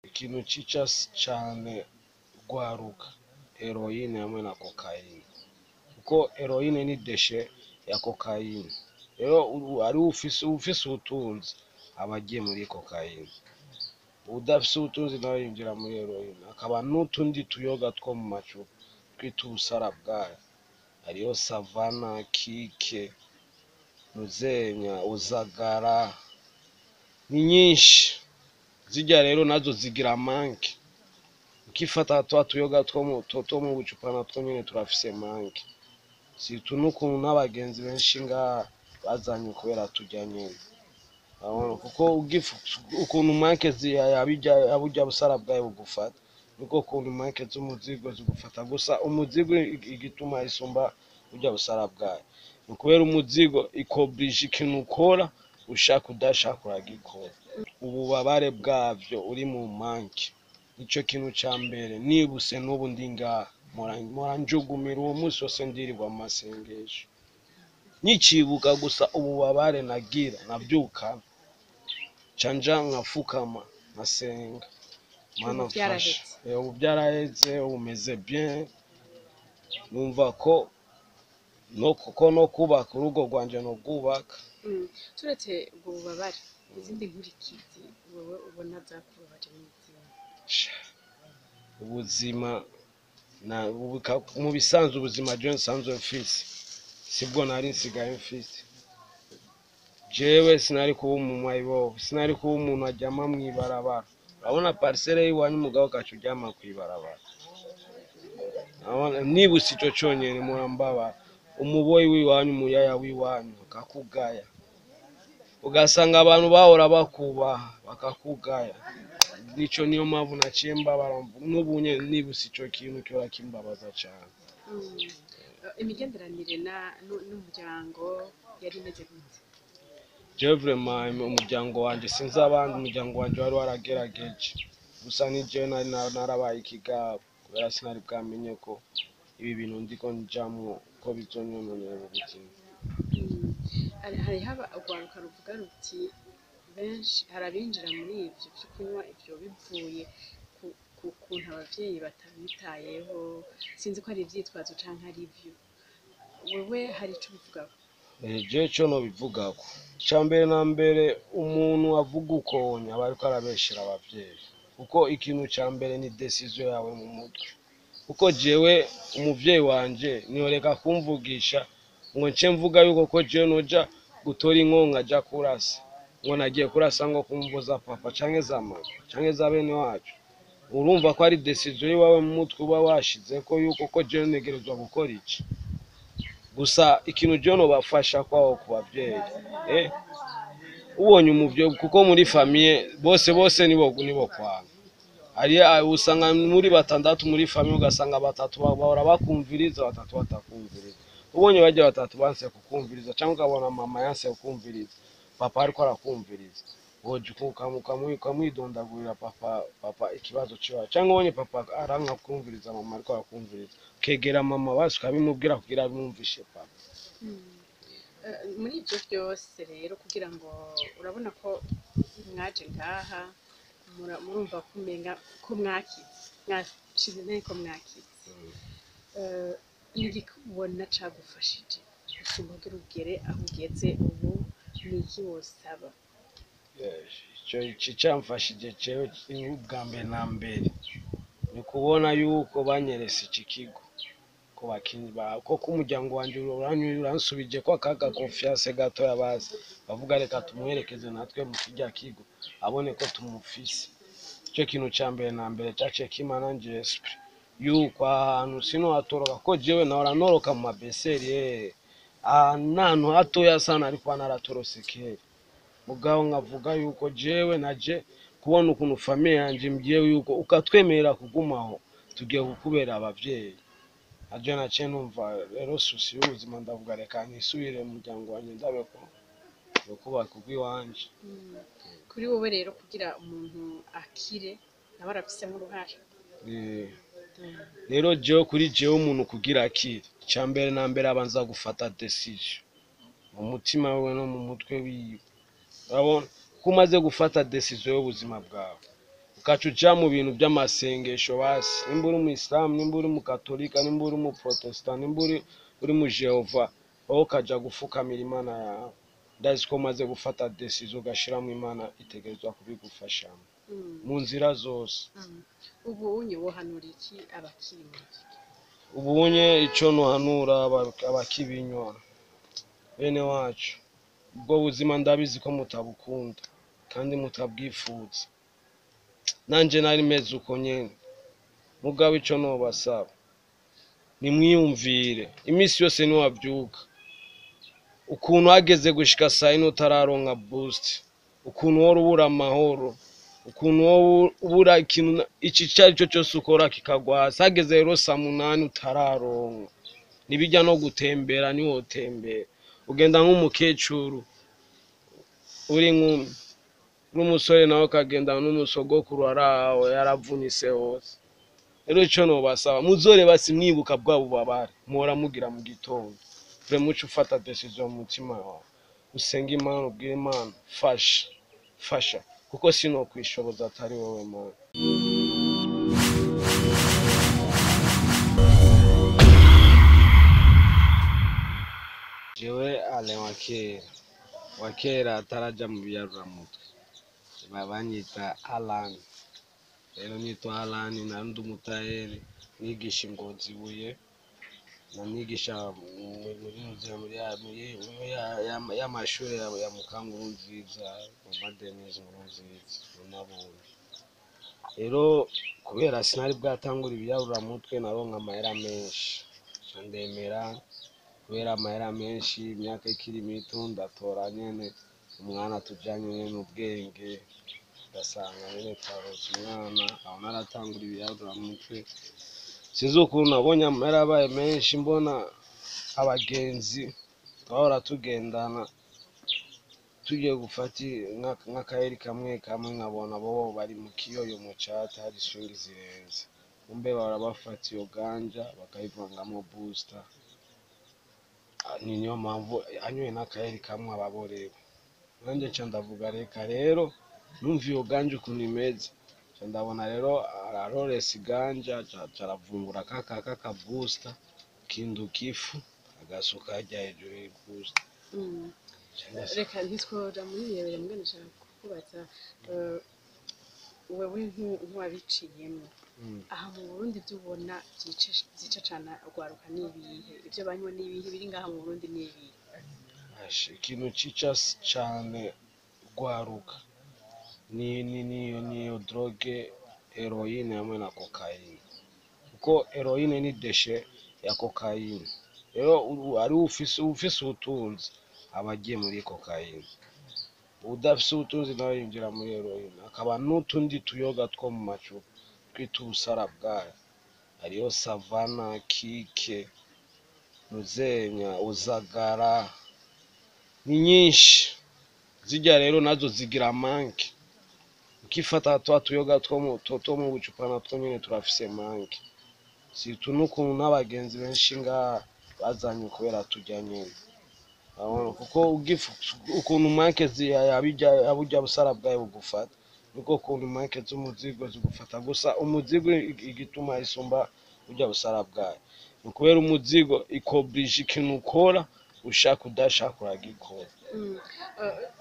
Ikintu cica cane rwaruka, heroine hamwe na kokayine, kuko heroine ni déchet ya kokayine. Rero ari ufise ubutunzi aba agiye muri kokayine, udafise ubutunzi nawe yinjira muri heroine, akaba n'utundi tuyoga two mu macupa twita ubusarabwayi, hariyo Savana, Kike, Muzenya, Uzagara, ni nyinshi. Zirya rero nazo zigira manque. Ukifata twa tuyoga two mu bucupa, natwo nyene turafise manque, surtout n'ukuntu n'abagenzi benshi ngaha bazanye kubera turya nyene. Urabona, kuko ukuntu manque ya burya busarabwayi bugufata, niko ukuntu manque z'umuzigo zigufata. Gusa umuzigo, igituma isumba burya busarabwayi ni ukubera umuzigo ikobirije ikintu ukora, ushaka udashaka uragikora. Ububabare bwavyo uri mu manque, nico kintu ca mbere nibuse. N'ubu ndi ngaha mpora njugumira, uwo munsi wose ndirirwa mu masengesho nkicibuka gusa ububabare nagira, navyukana ca nja nkafukama nkasenga: "Mana, Ubu mfasha." byaraheze. Ubu byaraheze, ubu meze bien. Numva ko no kuko no kubaka urugo rwanje no rwubaka. Turetse ubwo bubabare, izindi nkurikizi wowe ubona zakubabaje n'izihe? Sha, ubuzima na mu bisanzwe, ubuzima jewe nsanzwe mfise sibwo nari nsigaye mfise. Jewe sinari kuba umumayibobo, sinari kuba umuntu aryama mw'ibarabara. Urabona parcelle y'iwanyu, umugabo ugaca uryama kw'ibarabara. Urabona, nibutse ico conyene murambabara. Umuboyi w'iwanyu, umuyaya w'iwanyu akakugaya, ugasanga abantu bahora bakubaha bakakugaya. Nico niyo mpamvu naciye mbabara. N'ubu nyene nibutse ico kintu kihora kimbabaza cane. Imigenderanire n'umuryango yari imeze gute? Jewe vraiment, umuryango wanje, sinzi abandi, umuryango wanje wari waragerageje. Gusa ni jewe nari narabaye ikigabo, kubera sinari bwamenye ko ibi bintu ndiko njamwo ko bizonyononera ubuzima. Hariho urwaruka ruvuga ruti benshi hari abinjira muri ivyo vyo kunywa ivyo bivuye ku kuntu abavyeyi batabitayeho. Sinzi ko ari ivyitwazo canke ari ivyo. Wewe hari ico ubivugako? Jewe ico nobivugako, ica mbere na mbere, umuntu avuga ukonya aba ariko arabeshera abavyeyi, kuko ikintu ca mbere ni décision yawe mu mutwe. Kuko jewe umuvyeyi wanje niyoreka kumvugisha ngo nce mvuga yuko ko jewe noja gutora inkonka nja kurasa, ngo nagiye kurasa ngo kumvuza papa canke za mama canke za bene wacu. Urumva ko ari décision yiwawe mu mutwe uba washizeko yuko ko jewe ntegerezwa gukora iki. Gusa ikintu jewe nobafasha kwaho ku bavyeyi, ubonye umuvyeyi, kuko muri famille bose bose nibo kwanga. Hari usanga muri batandatu muri famille, ugasanga batatu bahora bakumviriza, batatu batakumviriza. Ubonye bajya batatu banse kukumviriza, cyangwa ukabona mama yanse kukumviriza, papa ariko arakumviriza, woja ukamwidondagurira papa, papa ikibazo ciwawe. Cyangwa ubonye papa aranka kumviriza, mama ariko arakumviriza, ukegera mama basi ukabimubwira kugira abimwumvishe papa. Muri ivyo vyose rero, kugira ngo urabona ko mwaje ngaha, murumva ko umenga ko mwakize, mwashize intege ko mwakize. Ni igiki ubona cagufashije gusumba kugira ugere aho ugeze ubu? Ni iki wosaba? Ico icamfashije jewe ubwa mbere na mbere ni kubona yuko banyerese iki kigo, ko bakinyi ko umuryango wanje uransubije ko akaga confiance gatoya, bazi bavuga: "Reka tumuherekeze natwe mu kirya kigo, abone ko tumufise." Ico kintu ca mbere na mbere caciye kimpa nanje esprit yuko ahantu sinohatoroka, ko jewe nahora noroka mu mabeseri, ahantu hatoya sana, ariko naratorose kera. Mugabo nkavuga yuko jewe naje kubona ukuntu famille yanje imbwiye yuko ukatwemerera kugumaho, tugiye kukubera abavyeyi. Naje naciye numva rero souci y'ubuzima, ndavuga: "Reka nisubire mu muryango wanje, ndabe ko kubaka urw'iwanje." Kuri wowe rero, kugira umuntu akire nawe arafisemo uruhara. Rero jewe, kuri jewe, umuntu kugira akire, icya mbere na mbere abanza gufata décision mu mutima wiwe no mu mutwe wiwe. Urabona ko umaze gufata décision y'ubuzima bwawe. Ukaca uja mu bintu by'amasengesho basi, nimba uri umuyisilamu, nimba uri umukatolika, nimba uri umuprotestant, nimba uri mu Jehova, wowe ukaja gufukamira Imana yawe. Ndazi ko umaze gufata decision ugashiramo Imana, itegerezwa kubigufashamo mu nzira zose. Ubu unye wohanura iki abakiri muri iki gihe? Ubunye ico nohanura abakibinywa bene wacu, ubwo buzima ndabizi ko mutabukunda kandi mutabwifuza, nanje nari meze uko nyene. Mugabo ico nobasaba, nimwiyumvire iminsi yose niwavyuka ukuntu hageze gushika saa yine utararonka boost, ukuntu wora ubura amahoro, ukuntu wowe ubura ikintu iki icyo ari cyo cyose ukora kikagwa hasi. Hageze rero saa 8 utararonka, ntibijya no gutembera, ntiwotembera, ugenda nk'umukecuru uri inkumi, n'umusore nawe ukagenda n'umusogokuru araho yaravunitse hose. Rero icyo nobasaba, muzore basi mwibuka bwa bubabare muhora mugira mu gitondo, muce ufata decision mu mutima wawe, usenge Imana, ubwire Imana fasha, fasha, kuko sinokwishoboza atari wowe Mana. Jewe Ale wa kera, wa kera ataraja mu biyaruramutwe, banyita Alan. Rero nitwa Alan, nari ndi umutayeri, nigisha ingozi ibuye, nanigisha muri ya mashure ya Mukankurunziza, Mama Denise Nkurunziza mu. Rero kubera sinari bwatangura ibiyaruramutwe, naronka amahera menshi, nca ndemera kubera amahera menshi, imyaka ikiri mito, ndatora nyene umwana tujanye nyene ubwenge, ugasanga nyene twaronse umwana. Aho naratangura ibiyaruramutwe, sinzi ukuntu nabonye amahera abaye menshi, mbona abagenzi twahora tugendana tugiye gufata nk'akayeri kamwe kamwe, nkabona bo bari mu kiyoyo mu cata hari swingi zirenze, kumbe bahora bafata iyo ganja bakayivangamo booster. Ni niyo mpamvu anyoye n'akayeri kamwe ababorewe. Nanjye nca ndavuga reka rero numva iyo ganja ukuntu imeze, nca ndabona rero araroresa iganja, aca aravumbura kaka booster kinduka ifu, agasuka harya hejuru y'ibooster. Reka ntitwoja muri birebire, mbwa ndashaka kukubaza, wewe nk'uwabiciyemwo aha mu Burundi, ivyo ubona vyica cane urwaruka ni ibihe? Ivyo banywa ni ibihe biri ngaha mu Burundi ni ibihe? Asha, ikintu cica cane urwaruka ni iyo drogue héroïne hamwe na cocaïne, kuko héroïne ni déchet ya cocaïne. Rero ari ufise ubutunzi aba agiye muri cocaïne, udafise ubutunzi nawe yinjira muri héroïne, akaba n'utundi tuyoga two mu macupa twita ubusara bwayo, hariyo savana, kike, muzenya, uzagara, ni nyinshi zirya. Rero nazo zigira manque, ukifata twa tuyoga two mu bucupa natwo nyene turafise manque, surtout n'ukuntu n'abagenzi benshi ngaha bazanye kubera turya nyene. Urabona, kuko ukuntu manque yaburya busara bwayo bugufata, niko ukuntu manque z'umuzigo zigufata. Gusa umuzigo igituma isumba burya busara bwayo ni ukubera umuzigo ikobirije ikintu ukora, ushaka udashaka uragikora.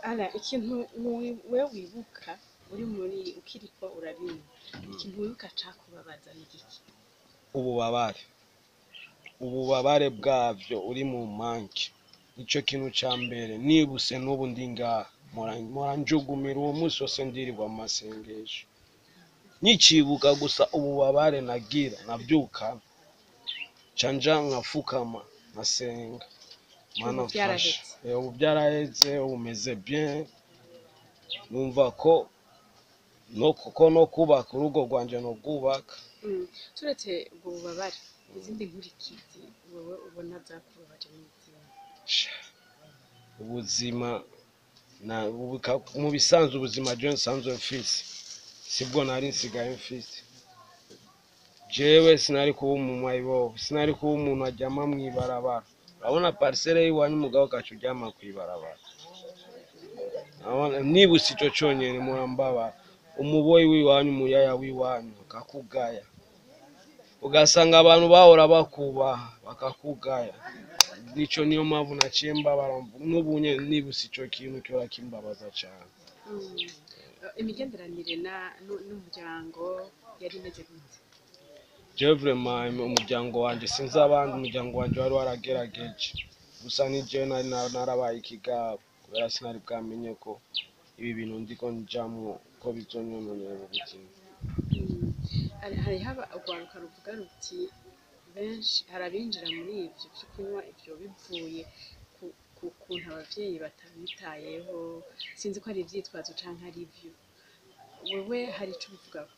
Ala, ikintu we wibuka uri muri ukiriko urabinywa, ikintu wibuka cakubabaza ni igiki? Ububabare, ububabare bwavyo uri mu manque, nico kintu ca mbere nibuse. N'ubu ndi ngaha mpora njugumira, uwo munsi wose ndirirwa mu masengesho nkicibuka gusa ububabare nagira, navyukana nca nja nkafukama nkasenga, Mana Ubu mfasha. vyaraheze? Ubu byaraheze, ubu meze bien, numva ko no kuko no kubaka urugo rwanje no rwubaka. Turetse ubwo bubabare, izindi nkurikizi wowe ubona zakubabaje ni izihe? Sha, ubuzima na mu bisanzwe ubuzima jewe nsanzwe mfise sibwo nari nsigaye mfise. Jewe sinari kuba umumayibobo, sinari kuba umuntu aryama mw'ibarabara. Urabona parcelle y'iwanyu, umugabo ugaca uryama kw'ibarabara. Urabona, nibutse ico conyene murambabara. Umuboyi w'iwanyu, umuyaya w'iwanyu akakugaya, ugasanga abantu bahora bakubaha bakakugaya. Nico niyo mpamvu naciye mbabara n'ubu nyene nibutse ico kintu kihora kimbabaza cane. Imigenderanire n'umuryango yari imeze gute? Jewe vraiment umuryango wanje, sinzi abandi, umuryango wanje wari waragerageje, gusa ni jewe nari narabaye ikigabo kubera sinari bwamenye ko ibi bintu ndiko njamwo ko bizonyononera ubuzima. Hariho urwaruka ruvuga ruti benshi hari abinjira muri ivyo vyo kunywa ivyo bivuye ku kuntu abavyeyi batabitayeho, sinzi ko ari ivyitwazo canke ari ivyo. Wewe hari ico ubivugako?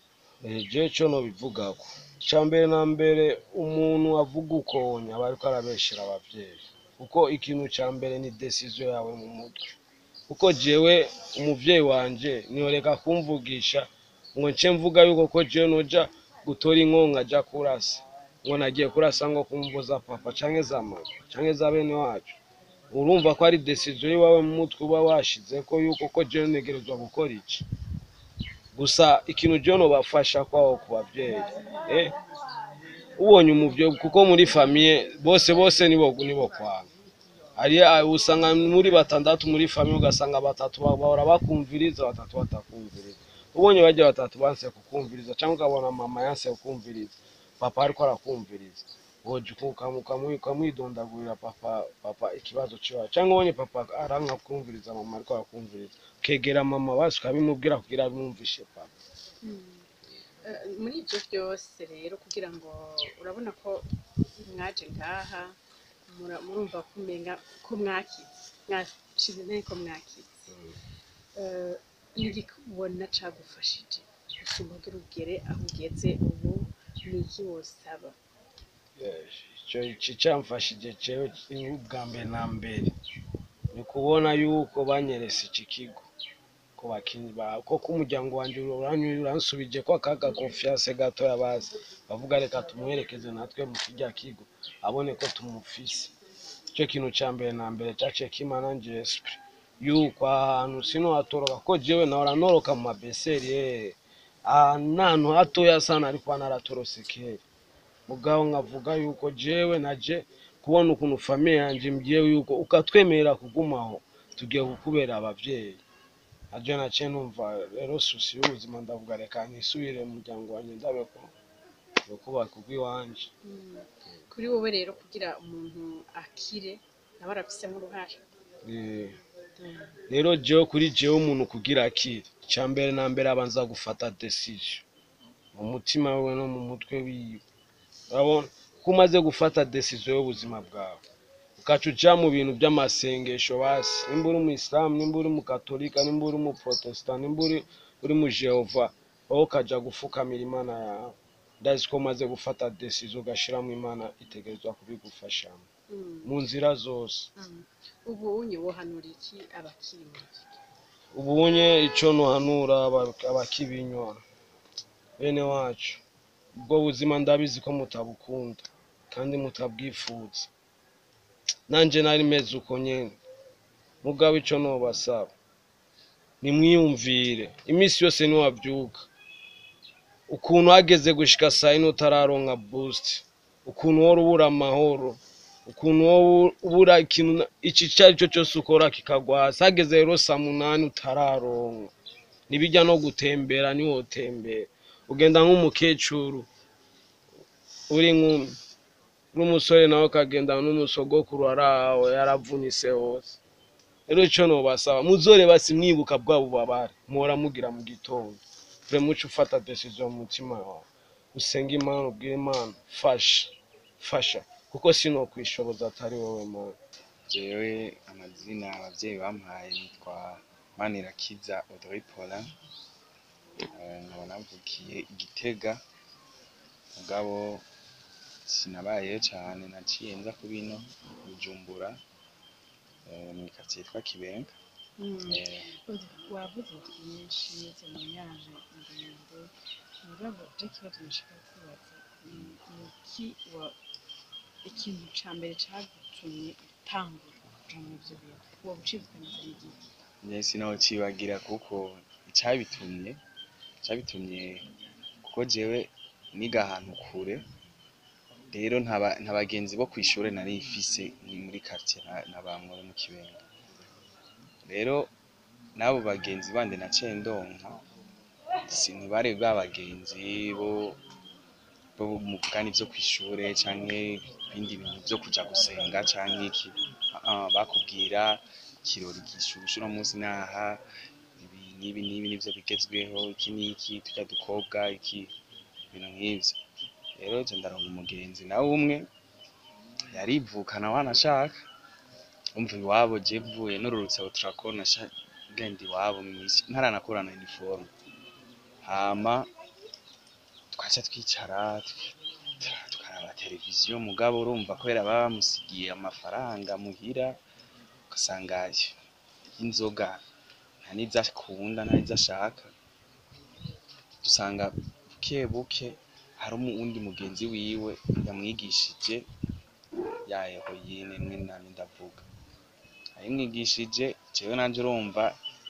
Jewe ico nobivugako, ica mbere na mbere, umuntu avuga ukonya aba ariko arabeshera abavyeyi, kuko ikintu ca mbere ni décision yawe mu mutwe. Kuko jewe umuvyeyi wanje niyoreka kumvugisha ngo nce mvuga yuko ko jewe noja gutora inkonka nja kurasa, ngo nagiye kurasa ngo kumvuza papa canke za mama canke za bene wacu. Urumva ko ari décision yiwawe mu mutwe uba washizeko yuko ko jewe ntegerezwa gukora iki. Gusa ikintu jewe nobafasha kwaho ku bavyeyi, ubonye umuvyeyi, kuko muri famille bose bose nibo kwanga. Hari usanga muri batandatu muri famille, ugasanga batatu bahora bakumviriza, batatu batakumviriza. Ubonye bajya batatu banse kukumviriza, cyangwa ukabona mama yanse kukumviriza, papa ariko arakumviriza, woja ukamwidondagurira papa, papa ikibazo ciwawe. Cyangwa ubonye papa aranka kumviriza, mama ariko arakumviriza, ukegera mama basi ukabimubwira kugira abimwumvishe papa. Muri ivyo vyose rero, kugira ngo urabona ko mwaje ngaha, murumva ko umenga ko mwakize, mwashize intege ko mwakize. Ni igiki ubona cagufashije gusumba kugira ugere aho ugeze ubu? Ni iki wosaba? Ico iki camfashije jewe ubwa mbere na mbere ni kubona yuko banyerese iki kigo, ko bakinyi ko umuryango wanje uransubije ko akaga confiance gatoya, bazi bavuga reka tumuherekeze natwe mu kirya kigo abone ko tumufise. Ico kintu ca mbere na mbere caciye kimpa nanje esprit yuko ahantu sinohatoroka, ko jewe nahora noroka mu mabeseri, ahantu hatoya sana, ariko naratorose kera. Mugabo nkavuga yuko jewe naje kubona ukuntu famille yanje imbwiye yuko ukatwemerera kugumaho tugiye kukubera abavyeyi, naje naciye numva rero souci y'ubuzima, ndavuga reka nisubire mu muryango wanje ndabe ko yokubaka urw'iwanje. Kuri wowe rero, kugira umuntu akire nawe arafisemo uruhara. Rero jewe, kuri jewe, umuntu kugira akire, icya mbere na mbere abanza gufata décision mu mutima wiwe no mu mutwe wiwe. Urabona ko umaze gufata décision y'ubuzima bwawe, ukaca uja mu bintu by'amasengesho, basi nimba uri umuyisilamu, nimba uri umukatolika, nimba uri umuprotestant, nimba uri mu Jehova, wowe ukaja gufukamira Imana yawe. Ndazi ko umaze gufata décision ugashiramo Imana, itegerezwa kubigufashamo mu nzira zose. Ubu unye wohanura iki abakiri muri iki gihe? Ubunye ico nohanura abakibinywa, bene wacu, ubwo buzima ndabizi ko mutabukunda kandi mutabwifuza. Nanje nari meze uko nyene. Mugabo ico nobasaba, nimwiyumvire iminsi yose niwavyuka ukuntu hageze gushika saa yine utararonka boost, ukuntu wora ubura amahoro, ukuntu wowe ubura ikintu iki icyo ari cyo cyose ukora kikagwa hasi. Hageze rero saa 8 utararonka, ntibijya no gutembera, ntiwotembera, ugenda nk'umukecuru uri inkumi, n'umusore nawe ukagenda n'umusogokuru araho yaravunitse hose. Rero icyo nobasaba, muzore basi mwibuka bwa bubabare muhora mugira mu gitondo, vraiment uce ufata décision mu mutima wawe, usenge Imana, ubwire Imana: fasha, fasha, kuko sinokwishoboza atari wowe Mana. Jewe amazina abavyeyi bampaye nitwa Manirakiza Audrey Paulin, nkaba navukiye i Gitega, mugabo sinabayeyo cane, naciye nza kuba ino Bujumbura, mw'ikaritsiye yitwa Kibenga. Wavuze byinshi, témoignage ndende, mugabo je ikibazo nashaka kubaza ni iki ikintu ca mbere cagutumye utangura kuja muri ivyo bintu, woba ucibuka neza ni igiki? Nje sinocibagira, kuko icabitumye Cabitumye kuko jewe niga ahantu kure, rero nta bagenzi bo kw'ishure nari mfise, ni muri quartier nabamwo mu Kibenga. Rero n'abo bagenzi bandi naciye ndonka, si ntibari ba bagenzi bo muvugana ivyo kw'ishure canke ibindi bintu vyo kuja gusenga canke iki. Bakubwira ikirori gishushe uno munsi naha, ibi n'ibi n'ibi nivyo bigezweho, iki n'iki, turya dukobwa, iki, ibintu nk'ivyo. Rero je ndaronka umugenzi nawe umwe yarivukana wanashaka, umva iwabo je mvuye nururutse Otraco, naca ngenda iwabo mw'isi ntaranakurana uniforme. Hama twaca twicara tukaraba televiziyo, mugabo urumva kubera baba bamusigiye amafaranga muhira, ugasanga inzoga nta nizo akunda, nta nizo ashaka. Dusanga buke buke hari uwundi mugenzi wiwe yamwigishije ya heroine imwe namye ndavuga, ayimwigishije. Jewe nanje urumva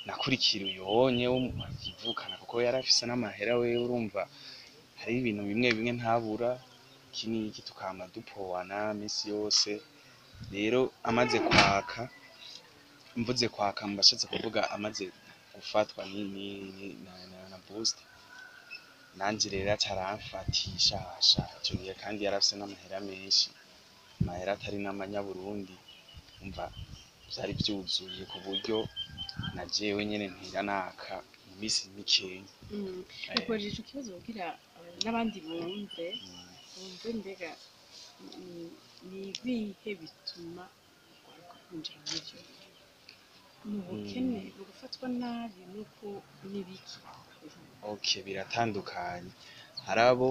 nakurikira uyonye yivukana, kuko yari afise n'amahera wewe, urumva hari ibintu bimwe bimwe ntabura, iki n'iki, tukama dupowana misi yose. Rero amaze kwaka, mvuze kwaka mba nshatse kuvuga amaze gufatwa na boost, nanje rero aca aramfatisha. Asha, ico gihe kandi yarafise n'amahera menshi, amahera atari n'amanyaburundi, umva vyari vyuzuye ku buryo na jewe nyene ntera naka mu misi mikeya. Nakubajije ico kibazo kugira n'abandi bumve, bumve mbega ni ibihe bituma urwaruka rwinjira muri ivyo bintu. Ni ubukene, ni ugufatwa nabi, nuko n'ibiki? Okay, biratandukanye. Hari abo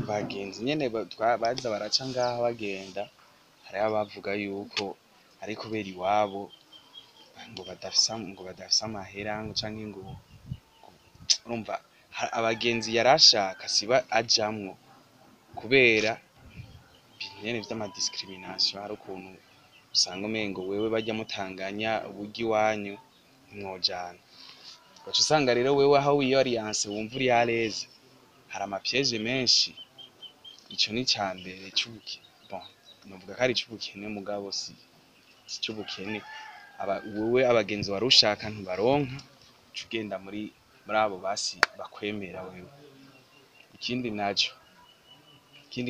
bagenzi nyene baza baraca ngaha bagenda, hari abavuga yuko ari kubera iwabo ngo badafise amahera, ngo canke ngo urumva abagenzi yarashaka siba ajamwo kubera ibintu nyene vy'ama discrimination. Hari ukuntu usanga umengo wewe barya mutanganya uburyo iwanyu, ntimwojana. Ugaca usanga rero wewe aho wiyoriyanse wumva uri à l'aise, hari ama pièges menshi. Ico ni ica mbere c'ubukene. Bon, novuga ko ari ic'ubukene, mugabo si ic'ubukene. Aba wewe abagenzi wari ushaka ntubaronka, uca ugenda muri abo basi bakwemera wewe. Ikindi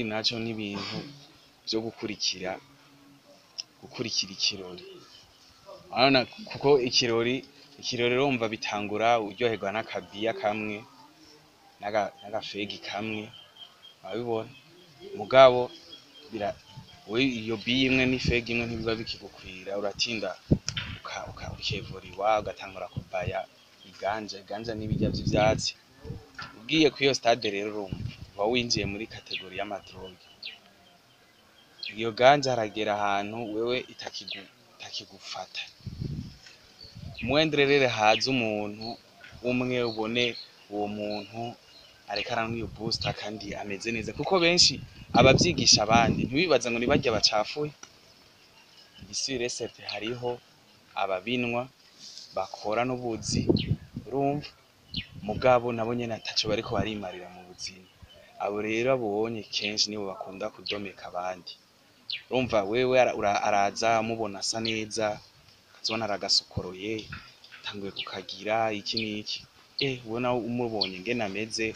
naco ni ibintu vyo gukurikira ikirori. Urabona, kuko ikirori urumva bitangura uryoherwa n'akabiya kamwe n'agafegi kamwe, urabibona. Mugabo wewe iyo biya imwe n'ifegi imwe ntibiba bikigukwira, uratinda ukevuriwa, ugatangura kubaya iganja. Iganja n'ibirya vy'ivyatsi. Ugiye kw'iyo stade rero, urumva uba winjiye muri catégorie y'ama drogues. Iyo ganja haragera ahantu wewe itakigufata. Moindre rero haza umuntu umwe, ubone uwo muntu ariko aranywa iyo booster kandi ameze neza, kuko benshi abavyigisha abandi ntibibaza ngo ni barya bacafuye. Isi recette, hariho ababinwa bakora n'ubuzi, urumva, mugabo nabo nyene ataco bariko barimarira mu buzima. Abo rero abonye kenshi nibo bakunda kudomeka abandi. Urumva wewe araza amubona asa neza, ukazibona aragasokoroye, atanguye kukagira iki n'iki, ubona umubonye ingene ameze,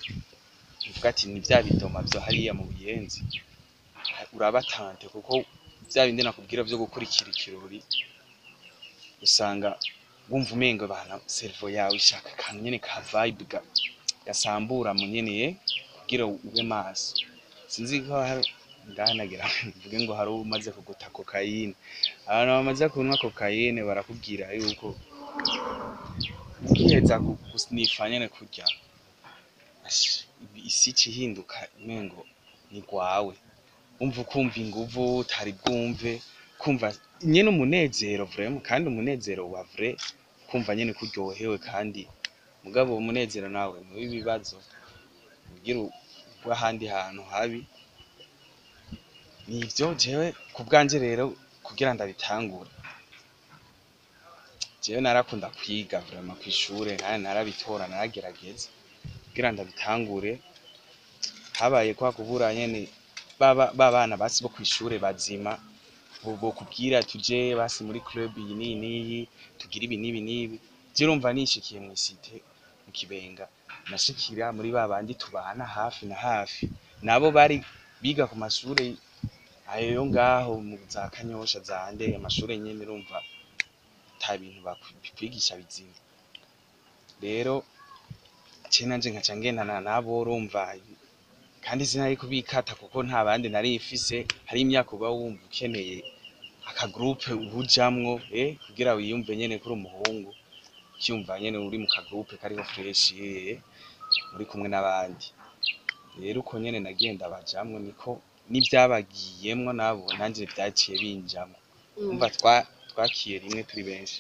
uvuga ati ni vya bidoma vyo hariya mu Buyenzi. Urabatante, kuko vya bindi nakubwira vyo gukurikira ikirori, usanga wumva umengo bana cerveau yawe ishaka akantu nyene ka vibe gasambura mu nyene kugira ube maso. Sinzi ko hari ngaha nagira mvuge ngo hari umaze kuguta cocaïne. Abantu bamaze kunywa cocaïne barakubwira yuko ukiheza gusnifa nyene kurya, ash, isi ica ihinduka, umengo ni gwawe. Umva ukumva inguvu utari bwumve, kumva nyene umunezero vraiment, kandi umunezero wa vrai, kumva nyene ko uryohewe. Kandi mugabo uwo munezero nawe ni uw'ibibazo, kugira ugwe ahandi hantu habi. Nivyo jewe ku bwanje rero kugira ndabitangure, jewe narakunda kwiga vraiment kw'ishure, kandi narabitora, naragerageza. Kugira ndabitangure, habaye kwa kubura nyene baba babana basi bo kw'ishure bazima bokubwira tuje basi muri club iyi n'iyi n'iyi, tugire ibi n'ibi n'ibi. Je urumva nishikiye mw'isite mu Kibenga, nashikira muri babandi tubana hafi na hafi, nabo bari biga ku mashure ayo yo ngaho mu za Kanyosha zande, amashure nyene urumva ata bintu bakwigisha bizima. Rero ce nanje nkaca ngendana nabo, urumva, kandi sinari kubikata kuko nta bandi nari mfise. Hari imyaka uba wumva ukeneye aka groupe ubujamwo, kugira wiyumve nyene ko uri umuhungu, ukiyumva nyene uri mu ka groupe kariho fresh, muri kumwe n'abandi. Rero uko nyene nagiye ndabajamwo, niko n'ivyabagiyemwo nabo nanje vyaciye binjamwo. Umva, twakiye rimwe turi benshi.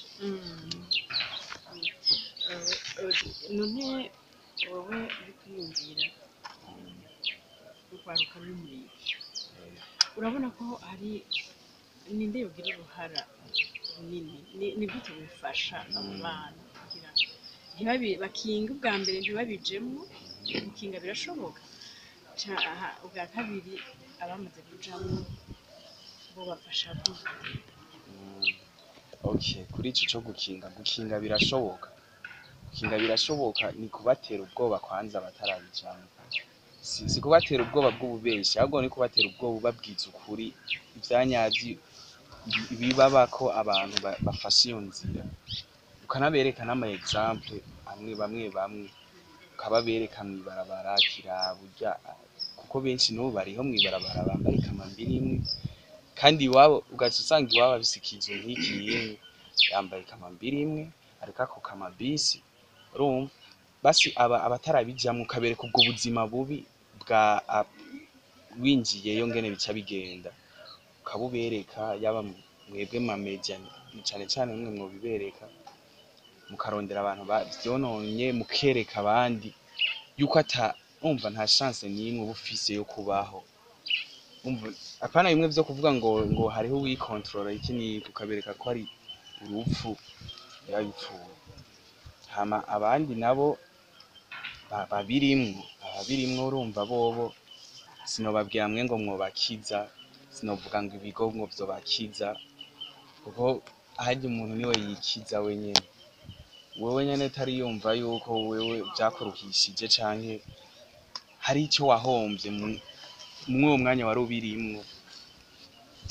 None wowe uri kwiyumvira urwaruka ruri muri iki, urabona ko hari ninde yogira uruhara runini? Ni gute bifasha abo bana kugira ntibabi bakinga ubwa mbere ntibabijemwo? Gukinga birashoboka? Ubwa kabiri, abamaze kujamwo bo bafasha gute? Okay, kuri ico co gukinga, gukinga birashoboka. Gukinga birashoboka, ni kubatera ubwoba kwanza batarabijamwo. Si kubatera ubwoba bw'ububeshi, ahubwo ni kubatera ubwoba ubabwiza ukuri, ivyanyavyo bibabako abantu bafashe iyo nzira. Ukanabereka n'ama exemple amwe, bamwe bamwe ukababereka mw'ibarabara kiraba urya, kuko benshi n'ubu bariho mw'ibarabara bambaye ikamambiri imwe, kandi iwabo ugaca usanga iwabo afise ikizu nk'iki yimwe, yambaye ikamambiri imwe, ariko ako kamabisi. Urumva basi aba abatarabijamwo ukabereka ubwo buzima bubi bwa winjiyeyo ngene bica bigenda, ukabubereka. Yaba mwebwe ma media, cane cane mwe mwobibereka, mukarondera abantu bavyononye, mukereka abandi yuko ata, umva, nta chance n'imwe uba ufise yo kubaho. Umva, apana bimwe vyo kuvuga ngo hariho uwikontorora iki n'iki, ukabereka ko ari urupfu biba bipfuye. Hama abandi nabo babirimwo, ababirimwo urumva bobo sinobabwira mwe ngo mwobakiza, sinovuga ngo ibigo ngo vyobakiza, kuko harya umuntu niwe yikiza wenyene. Wewe nyene utariyumva yuko wewe vyakuruhishije canke hari ico wahomvye mw'uwo mwanya wari ubirimwo,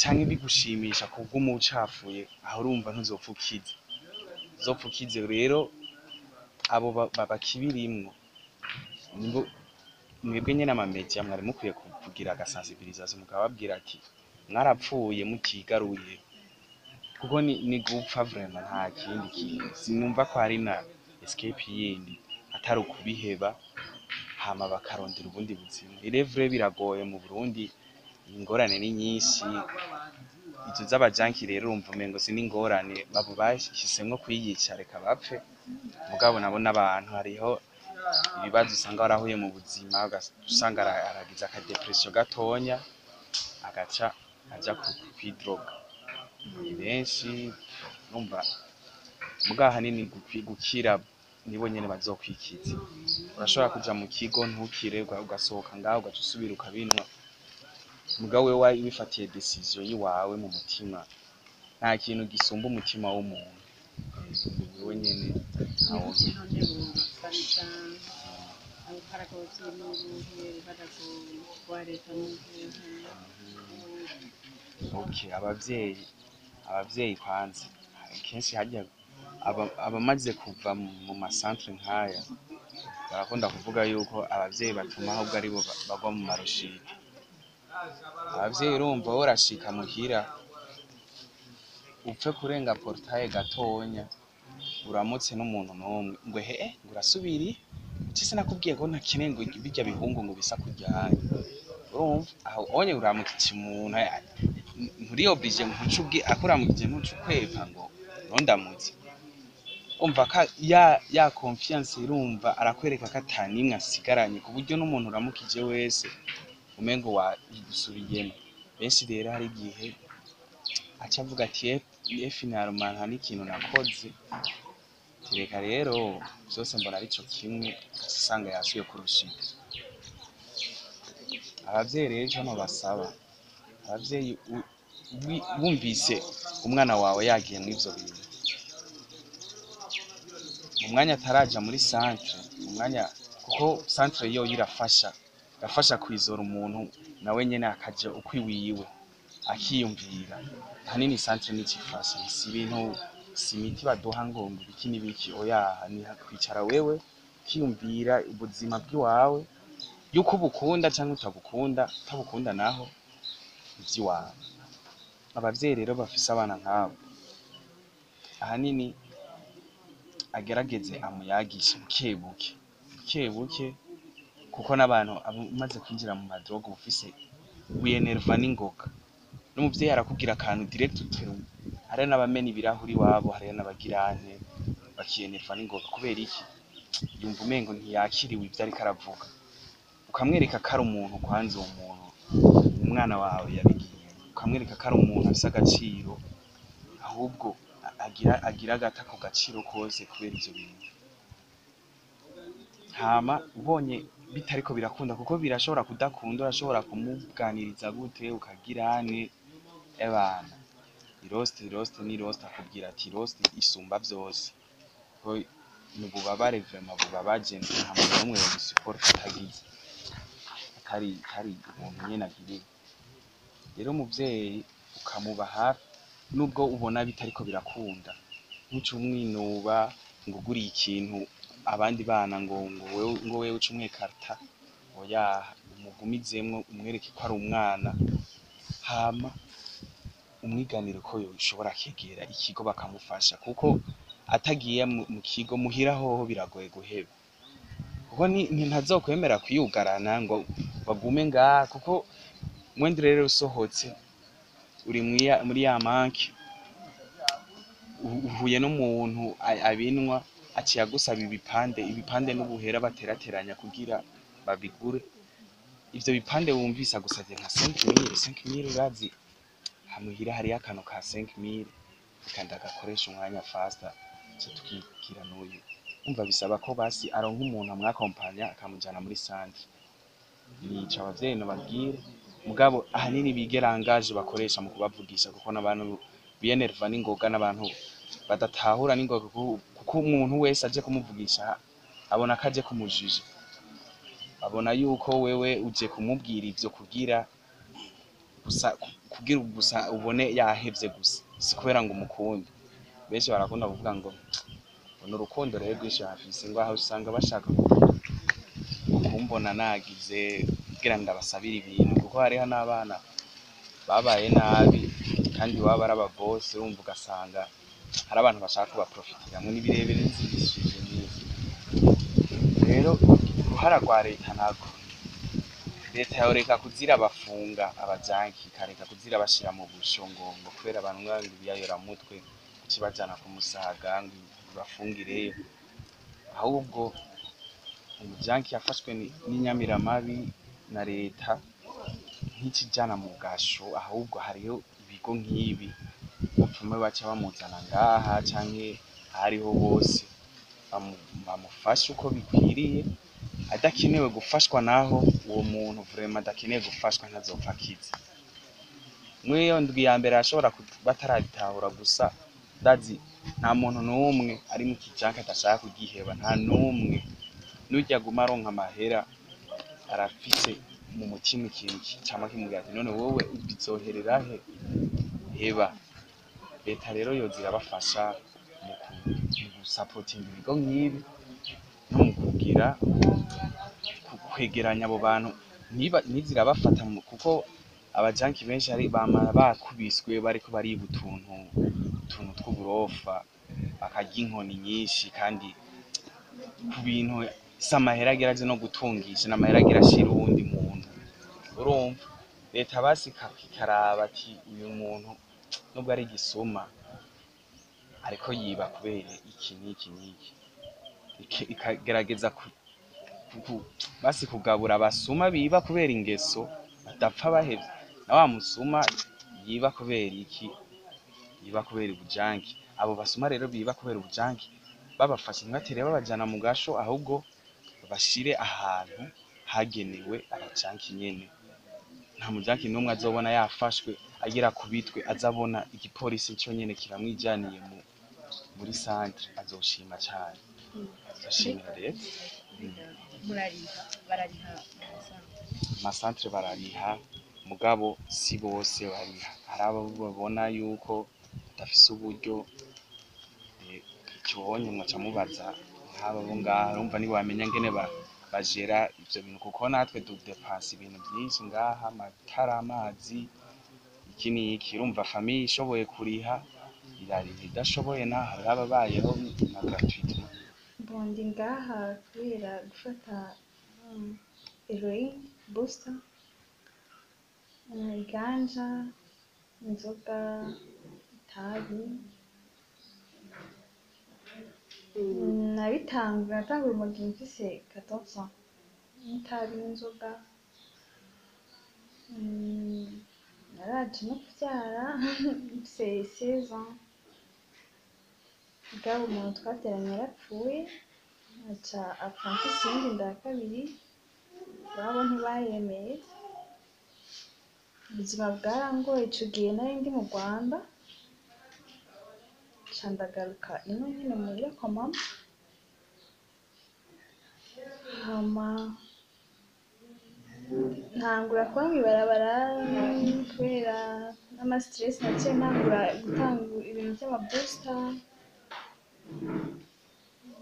canke bigushimisha kuguma ucafuye, aho urumva ntuzopfa ukize, uzopfa ukize. Rero abo bakibirimwo nibo mwebwe nyene ama media mwari mukwiye kugira agasensibilisation, mukababwira ati mwarapfuye mutigaruye, kuko ni gupfa vraiment, nta kindi kintu. Sinumva ko hari na escape yindi atari ukubiheba, hama bakarondera ubundi buzima. Il est vrai biragoye mu Burundi, ingorane ni nyinshi. Izo z'abajanki rero urumva umengo si n'ingorane, babo bahisemwo kwiyica, reka bapfe. Mugabo nabo n'abantu, hariho ibibazo usanga warahuye mu buzima, usanga aragize aka dépression gatonya, agaca aja kwidroga. Ni benshi, urumva. Mugabo ahanini gukira nibo nyene bazokwikiza. Urashobora kuja mu kigo ntukire, ugasohoka ngaho ugaca usubira ukabinwa. Mugabo wewe wifatiye décision yiwawe mu mutima, nta kintu gisumba umutima w'umuntu. Ni wewe nyene. Ni gute none bobafasha? Uruhara rw'abavyeyi n'uruhe? Uruhara rwa leta n'uruhe? Okay, abavyeyi kwanza, kenshi harya abamaze kuva mu masantere nk'aya barakunda kuvuga yuko abavyeyi batuma ahubwo aribo bagwa mu marushike. Abavyeyi, urumva, wowe urashika muhira, upfe kurenga portail gatonya, uramutse n'umuntu n'umwe, ngo he ngo urasubiriye ce, sinakubwiye ko ntakeneye ngo birya bihungu ngo bisa kuryanya. Urumva aho onye uramukije umuntu, nturi obligé ntuce ubwi akuramukije, ntuce ukwepa ngo ntundamutse. Umva ka ya confiance, irumva arakwereka ko atanimwe asigaranye, ku buryo n'umuntu uramukije wese umengo wasubiyemo. Benshi rero hari igihe aca avuga ati: "Eh, finalement nta n'ikintu nakoze." Reka rero vyose mbona arico kimwe, usanga yasubiye kurushika. Abavyeyi rero ico nobasaba, abavyeyi wumvise umwana wawe yagiye mw'ivyo bintu, mu mwanya ataraja muri centre, mu mwanya, kuko centre yo irafasha, irafasha kwizora umuntu nawe nyene akaja ukwiwiwe akiyumvira. Ahanini centre nico ifasha, si ibintu, si imiti baduha ngo ibiki n'ibiki, oya, ni kwicara wewe ukiyumvira ubuzima bw'iwawe, yuko ubukunda canke utabukunda, utabukunda naho ivy'iwawe. Abavyeyi rero bafise abana nk'abo, ahanini agerageze amuyagishe bukebuke, bukebuke, kuko n'abantu umaze kwinjira mu madroge uba ufise wiyenerva n'ingoga, n'umuvyeyi arakubwira akantu direct utera. Hariho n'abamena ibirahuri iwabo, hariho n'abagirante bakiyenerva n'ingoga. Kubera iki? Yumva umengo ntiyakiriwe ivyo ariko aravuga. Ukamwereka ko ari umuntu, kwanza uwo muntu umwana wawe yabigiye, ukamwereka ko ari umuntu afise agaciro, ahubwo agira agata ku gaciro kose kubera ivyo bintu. Hama ubonye bitariko birakunda, kuko birashobora kudakunda, urashobora kumuganiriza gute ukagirane ebana iroste, iroste ni roste, akubwira ati roste isumba vyose. Ko ni ububabare vraiment bubabaje, nta muntu n'umwe yobusuporta atagize atari ubuntu nyene agiriwe. Rero umuvyeyi ukamuba hafi nubwo ubona bitariko birakunda, ntuce umwinuba ngo uguriye ikintu abandi bana ngo wewe uce umwekarta, oya, umugumizemwo umwereke ko ari umwana, hama umwiganire ko yoshobora kwegera ikigo bakamufasha, kuko atagiye mu kigo muhira hoho biragoye guheba, kuko ntazokwemera kwiyugarana ngo bagume ngaha, kuko mwende rero usohotse uri muri ya manke, uhuye n'umuntu abinwa, aciye agusaba ibipande, ibipande n'ubuhera baterateranya kugira babigure ivyo bipande. Wumvise agusavye nka 5000, 5000, urazi hamuhira hariyo akantu ka 5000, reka ndagakoresha umwanya faster ce tukigira n'uyu. Umva, bisaba ko basi aronka umuntu amwakompanya akamujana muri centre. Nico abavyeyi nobabwira, mugabo ahanini bige langage bakoresha mu kubavugisha, kuko n'abantu biyenerva n'ingoga, n'abantu badatahura n'ingoga, kuko umuntu wese aje kumuvugisha abona ko aje kumujija, abona yuko wewe uje kumubwira ivyo kugira gusa, kugira gusa ubone yahevye gusa, si kubera ngo umukunde. Benshi barakunda kuvuga ngo ni urukundo rero rwinshi bafise, ngo aho usanga bashaka kumbona nagize kugira ndabasabire ibintu, kuko hariho n'abana babaye nabi kandi iwabo ari ababose, wumva ugasanga hari abantu bashaka kubaprofitiramwo. Ni birebire n'izindi nyinshi. Rero uruhara rwa leta narwo, leta yoreka kuzira bafunga abajanki, ikareka kuzira bashira mu busho ngo kubera banywa ibiyayoramutwe, kukibajana ku Musaga ngo ibafungireyo. Ahubwo umujanki yafashwe n'inyamiramabi na leta ntikijana mu gasho, ahubwo hariho ibigo nk'ibi bapfume baca bamuzana ngaha canke ahariho hose, bamufashe uko bikwiriye. Adakenewe gufashwa naho, uwo muntu vraiment adakeneye gufashwa ntazopfa akize. Mw'iyo ndwi ya mbere arashobora kuba atarabitahura, gusa ndazi nta muntu n'umwe ari mu kijanke adashaka kugiheba, nta n'umwe. N'urya aguma aronka amahera arafise mu mutima ikintu cama kimubwira ati none wowe bizoherera he? Heba. Leta rero yoza irabafasha mu gusapotinga ibigo nk'ibi no mu kugira kwegeranya abo bantu, ntizirabafata, kuko abajanki benshi hari bama bakubiswe bariko bariba utuntu tw'uburofa, bakarya inkoni nyinshi, kandi ku bintu si amahera agira aje no gutungisha, n'amahera agira ashira uwundi muntu. Urumva leta basi ikaraba ati uyu muntu nubwo ari igisuma ariko yiba kubera iki n'iki n'iki, ikagerageza basi kugabura abasuma biba kubera ingeso badapfa bahevye, na wa musuma yiba kubera iki, yiba kubera ubujanki. Abo basuma rero biba kubera ubujanki Babafashe ntibatere babajana mu gasho, ahubwo babashire ahantu hagenewe abajanki nyene. Nta mujanki n'umwe azobona yafashwe agira kubitwe, azabona igipolisi co nyene kiramwijaniye muri centre, azoshima cane, azoshimira leta. Murariha, barariha amasantere? Amasantere barariha, mugabo si bose bariha. Hari abo babona yuko badafise uburyo. Ico wonye mwaca mubaza nk'aba bo ngaha, urumva ntibamenya ngene bajera ivyo bintu, kuko natwe dudepansa ibintu vyinshi ngaha, amatara, amazi, iki n'iki. Urumva famille ishoboye kuriha irariha, idashoboye naho hariho ababayeho na gratuitement. Bon, ndi ngaha kubera gufata heroine, booster, iganja, inzoga, itabi. Nabitanguye urumogi mfise 14 ans, n'itabi n'inzoga. Naraje no kuvyara mfise 16 ans. Mugabo umuntu twavyaranye yarapfuye, aca apfa mfise iyindi nda ya kabiri, iwabo ntibayemeye. Ubuzima bwarangoye, ico gihe nari ndi mu Rwanda, nca ndagaruka ino nyene muhira kwa mama. Hama ntangura kuba mw'ibarabara kubera n'ama stress, naciye ntangura gutanga ibintu vy'ama booster.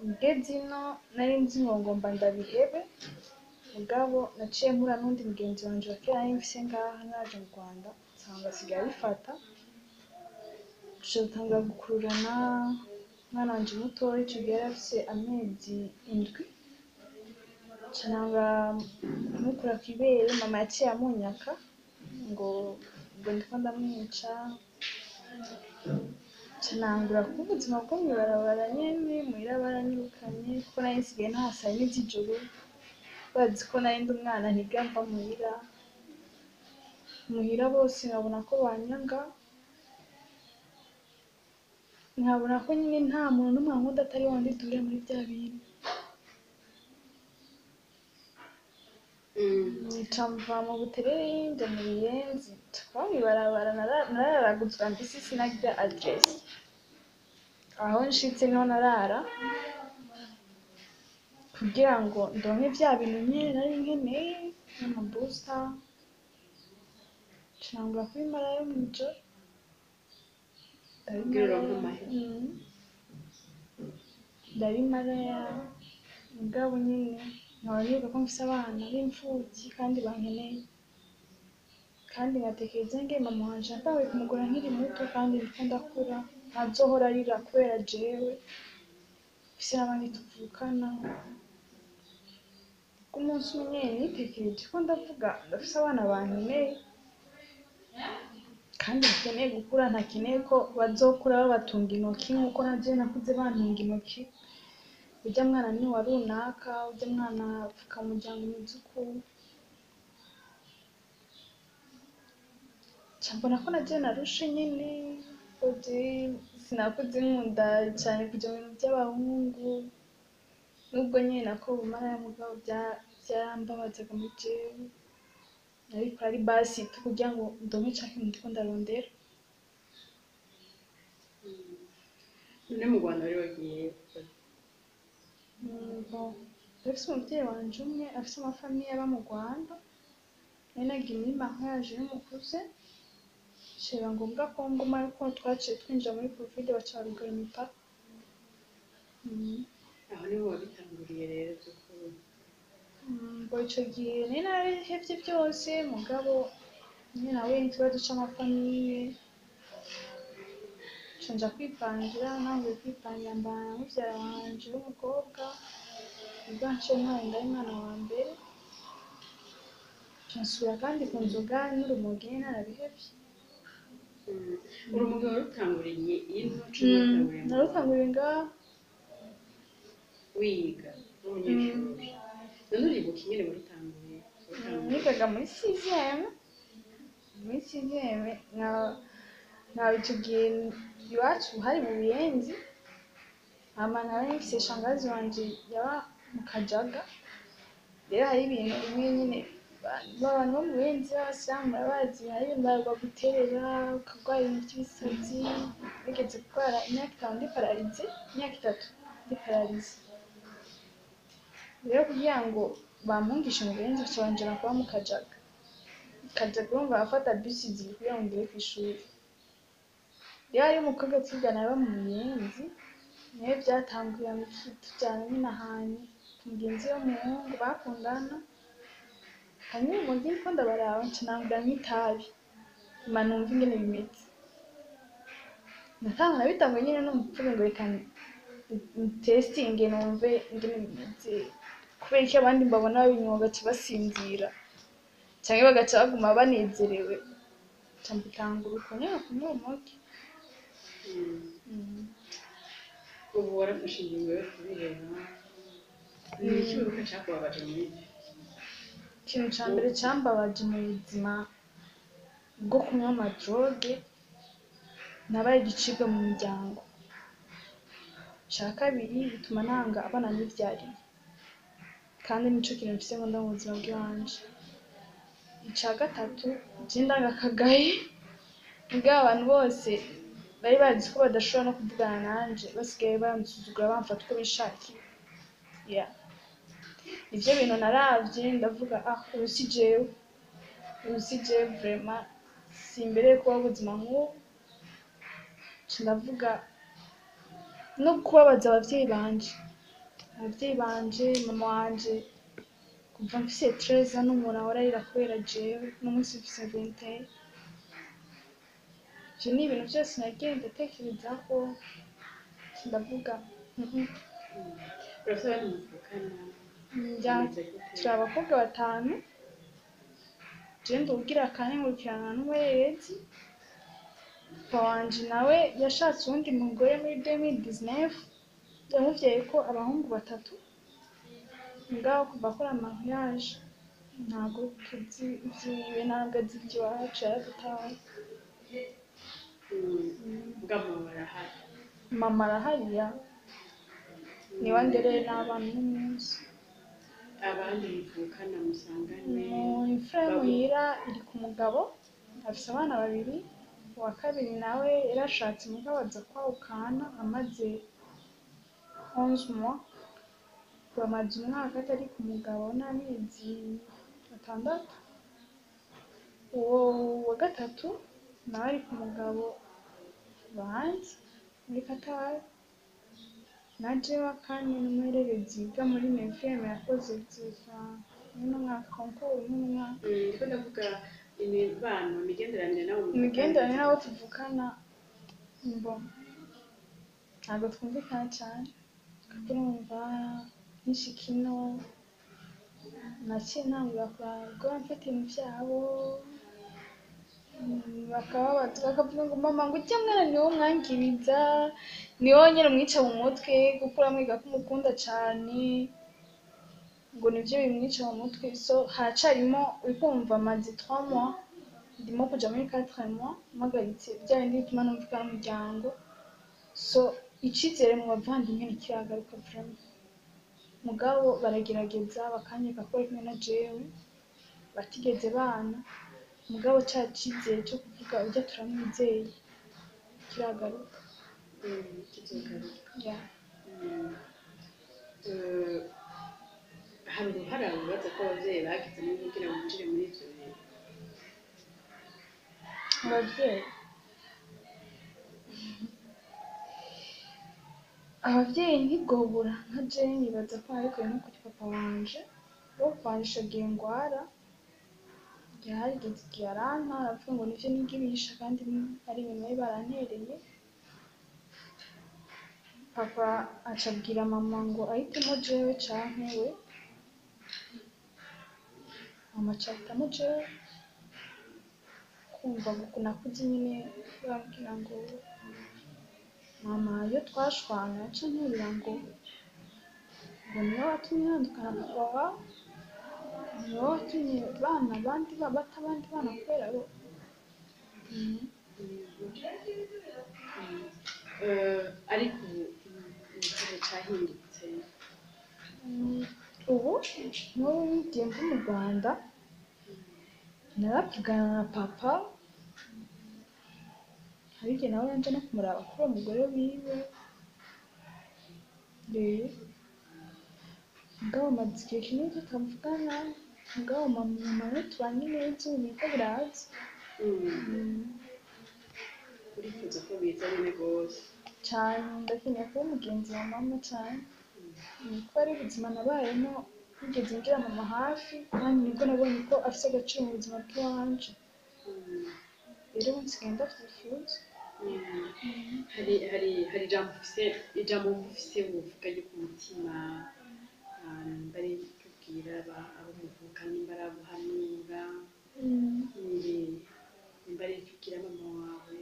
Ngeze ino nari nzi ngo ngomba ndabihebe, mugabo naciye mpura n'uwundi mugenzi wanje wa kera nari mfise ngaha naraje mu Rwanda, nsanga asigaye abifata, duca dutangura gukururana. Umwana wanje mutoyi ico gihe yari afise amezi 7, nca ntangura kumukura kw'ibere. Mama yaciye amunyaka ngo ndiko ndamwica. Nca ntangura kuba ubuzima bwo mw'ibarabara nyene, muhira baranyirukanye kuko nari nsigaye ntaha saa yine z'ijoro, bazi ko nari ndi umwana ntiga mva muhira. Muhira bose nkabona ko banyanga, nkabona ko nyine nta muntu n'umwe ankunda atari wa wundi duhurira muri vya bintu. Nca mva mu Buterere nja mu Buyenzi, nca kuba mw'ibarabara, nararaguzwa mbisi sinagira aderesi. Aho nshitse niho narara kugira ngo ndonke vya bintu nyene nari nkeneye nk'ama booster. Nca ntangura kubimarayo mw'ijoro. Kugira uronke amahera. Ndabimaraya, mugabo nyene nkaba nibuka ko mfise abana b'imfuvyi kandi bankeneye, kandi nkatekereza ingene mama wanje natanguye kumugora nkiri muto kandi ndiko ndakura, ntazohora arira kubera jewe, mfise n'abandi tuvukana. Kuko umunsi umwe nyene nitekereje ko ndavuga ndafise abana bankeneye kandi bakeneye gukura, ntakeneye ko bazokura babatunga intoki nkuko naje nakuze bantunga intoki. Urya mwana ni uwa runaka, urya mwana apfuka mu muryango umeze uku. Nca mbona ko naje narushe nyene, ko je sinakuze nkunda cane kuja mu bintu vy'abahungu, nubwo nyene nako ubumaraya mugabo vyarambabazaga muri jewe. Nabikora ari basi tu kugira ngo ndonke ca kintu ndiko ndarondera. None mu Rwanda wari wagiye? Bon, ndafise umuvyeyi wanje umwe afise amafamiye aba mu Rwanda, nari nagiye muri mariage y'umukuze, biba ngombwa ko ngumayo kuko twaciye twinjira muri covid baca barugara imipaka. Aho niho wabitanguriye rero vy'ukuri? Ngo ico gihe nari narabihevye vyose, mugabo nyene nahuye n'ikibazo c'amafamiye, nca nja kwipangira. Ntanguye kwipangira mbana na muvyara wanje w'umukobwa, nibwo naciye ntwara inda y'umwana wa mbere, nca nsubira kandi ku nzoga n'urumogi nari narabihevye. Urumogi warutanguriye ino canke warutanguriye mu Rwanda? Narutanguriye ngaha. Wiga uri umunyeshuri, none uribuka ingene warutanguye? Nigaga muri sixième, nkaba ico gihe iwacu hari mu Buyenzi. Hama nari mfise shangazi wanje yaba mu Kajaga. Rero hari ibintu bimwe nyine abantu bo mu Buyenzi b'abasilamu murabazi, hari ibintu baguterera ukarwara ibintu vy'ibisazi. Nigeze kurwara imyaka 5 ndi paralysée, imyaka 3 ndi paralysée. Rero kugira ngo bampungishe mu Buyenzi baca banjana kuba mu Kajaga. Kajaga urumva bafata bisi zibiri kugira ngo ngere kw'ishuri. Rero hariyo umukobwa twigana aba mu Buyenzi, niwe vyatanguye tujana nyine ahantu ku mugenzi w'umuhungu bakundana. Hanyuma umuntu ndiko ndabaraba nca nangura nk'itabi, nyuma numva ingene bimeze. Natanga nabitanguye nyine numva mvuga ngo reka ntestinge numve ingene bimeze, kubera iki abandi mbabona babinywa bagaca basinzira canke bagaca baguma banezerewe. Nca mbitangura uko nyene kunywa urumogi. Ubu warafashe ingingo yo kubiheba. Ni iki wibuka cakubabaje muri ivyo? Ikintu ca mbere cambabaje mu buzima bwo kunywa amadroge, nabaye igicibwa mu muryango. Ica kabiri, bituma nanga abana nivyariye, kandi nico kintu mfise nkunda mu buzima bw'iwanje. Ica gatatu, je ndanga akagaye. Mugabo abantu bose bari bazi ko badashobora no kuvugana nanje basigaye bansuzugura, bamfata uko bishakiye. Yeah. Ivyo bintu naravye ndavuga: "Ah, ubu si jewe, ubu si jewe, vraiment simbereye kubaho ubuzima nk'ubu." Nca ndavuga no kubabaza abavyeyi banje, abavyeyi banje, mama wanje kuva mfise 13 ans n'umuntu ahora arira kubera jewe, n'umunsi mfise 21. Ivyo ni ibintu vyose nagiye ndatekerezako, nca ndavuga: "Mm-mm." Urafise abandi muvukana? Njya Bimeze gute? Turi abakobwa batanu. Je ndugira kane, nkurikirana n'umuhererezi. Papa wanje nawe yashatse uwundi mugore muri 2019, yamuvyayeko abahungu batatu. Mugabo kuva akora mariage ntabwo tuzi ivyiwe, ntabwo azi ivy'iwacu, yaradutaye. Mugabo mama arahari? Mama arahari, ya, niwe andereye n'abana n'umunsi. Abandi muvukana musanganywe? Mu imfura yo muhira iri ku mugabo, afise abana babiri. Uwa kabiri nawe yarashatse, mugabo aza kwahukana amaze 11 mois. Bamaze umwaka atari ku mugabo n'amezi 6. Uwo wa gatatu nawe ari ku mugabo hanze muri Qatar. Na jewe wa kane n'umuhererezi yiga muri neuvième, yakoze examen muri uno mwaka, concours muri uno mwaka. Ndiko ndavuga imibano, imigenderanire nawe muvukana. Imigenderanire n'abo tuvukana, mbo ntabwo twumvikana cyane, kuko urumva nkishika ino naciye ntangura kuraba mfata ibintu vyabo, bakababaza bakavuga ngo mama, ngo urya mwana niwe umwangiriza, niwe nyene umwica mu mutwe, kuko uramwiga ko umukunda cane, ngo nivyo bimwica mu mutwe. So haracarimo, urikumva maze 3 mois, ndimo kuja muri 4 mois mpagaritse bya bindi bituma numvikana n'umuryango. So icizere mu bavandimwe ntikiragaruka vraiment, mugabo baragerageza bakanyereka ko bari kumwe na jewe, batigeze bana. Mugabo ca cizere co kuvuga urya turamwizeye kiragaruka. Kizogaruka. Yeah. Hari uruhara wibaza ko abavyeyi bagizemo kugira winjire muri ivyo bintu? Abavyeyi ntibwobura. Nka jewe nibaza ko nabikuye nko kuri papa wanje. Bo papa wanje ico gihe ngwara harigeze igihe aranka, aravuga ngo nivyo nigirisha, kandi ari ibintu bari barantereye. Papa aca abwira mama ngo ahitemo jewe canke we. Mama aca ahitamo jewe. Kumva nakuze nyine bambwira ngo mama iyo twashwana yaca anterera ngo niwe watumye ntandukana na papa wawe, niwe watumye bana abandi bata abandi bana kubera bo. Ariko ubu Ikihe cahindutse? Ubu nk'ubu ngiye mva mu Rwanda, naravugana na papa, hari igihe nawe nja no kumuraba kuri uwo mugore wiwe. Rero mugabo maze igihe kinini tutavugana, mugabo mama we tubanye neza, ubu biriko biraza. Urifuza ko biza nyene rwose? Cane, ndakeneye kuba umugenzi wa mama cane, kuko ari ubuzima nabayemo, nigeze ngira mama hafi, kandi nibwo nabonye ko afise agaciro mu buzima bw'iwanje. Rero ubu nsigaye ndavyifuza. Hari ijambo ufise, ijambo wumva ufise wovuga ryo ku mutima, nimba ari kubwira abo muvuka, nimba ari abo uhanura, nimba ari kubwira mama wawe?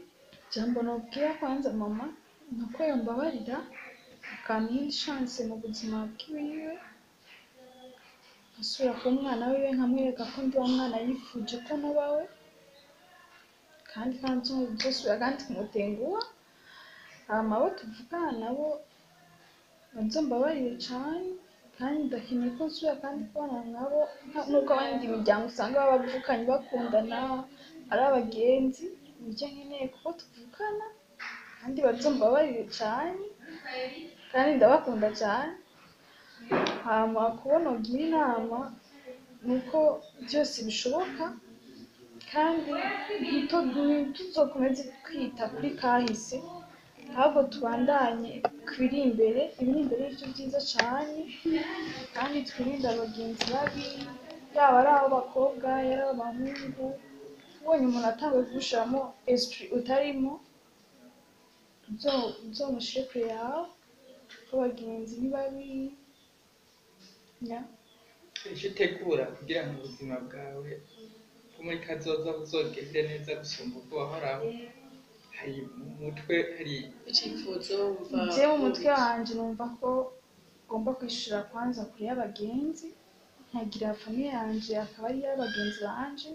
Jambo nobwira kwanza mama nuko yombabarira akampa iyindi chance mu buzima bwiwiwe, nkasubira kuba umwana wiwe, nkamwereka ko ndi wa mwana yifuje ko noba we, kandi nzosubira kandi kumutenguha. Hama abo tuvukana nabo bazombabarire cane, kandi ndakeneye ko nsubira kandi kubana nabo nkuko abandi miryango usanga baba bavukanye bakundana ari abagenzi. Nivyo nkeneye kuko tuvukana, kandi bazombabarire cane, kandi ndabakunda cane. Hama kubo nogira inama nuko vyose bishoboka, kandi ntituzokomeze kwita kuri kahise, ahubwo tubandanye kubiri imbere. Ibiri imbere nivyo vyiza cane, kandi twirinde abagenzi babi, yaba ari ab'abakobwa, yaba ari ab'abahungu. Ubonye umuntu atanguye kugushiramwo esprit utarimo, uzomushire kure yawe, kuko abagenzi ni babi. Icyo utegura kugira ngo ubuzima bwawe bwo muri kazoza buzogende neza gusumba uko wahoraho, hari mu mutwe hari Icifuzo wumva? Jewe mu mutwe wanje numva ko ngomba kwishura kwanza kure y'abagenzi, nkagira famille yanje akaba ari iy'abagenzi banje,